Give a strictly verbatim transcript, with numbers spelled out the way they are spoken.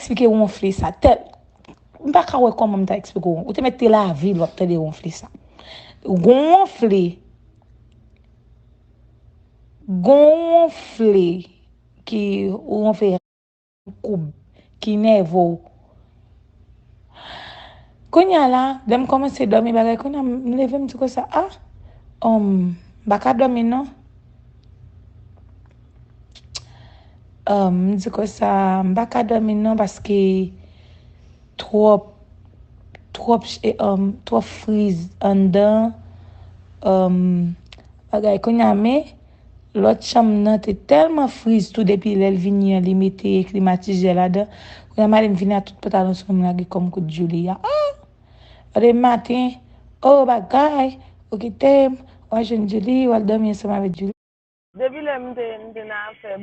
eksplike wonfle sa. Tèl, m pa ka wè kòman m ta eksplike w. Ou te mèt te lavi l w ap tande wonfle sa. Gon wonfle. Gon wonfle ki ou wonfle koub, ki nève w. Kounye a la, lè m kòmanse dòmi bagay, kounye a m leve m di konsa, ah, um, m pa ka dòmi non. Um, m di konsa, m pa ka dòmi non paske twòp, twòp, eh, um, twòp friz anndan. Um, bagay, kounye a men, lòt chanm nan te tèlman friz tou depi lè l vini an, li mete klimatizè ladan. Kounye a m ale m vini a tout pantalon sou mwen m lage kòm kout Djoulia. Ah! Gade maten, oh bagay, ou kite m, w a jwenn Djoulie, w al dòmi ansanm avèk Djoulie. Depi lè m te, m te nan afè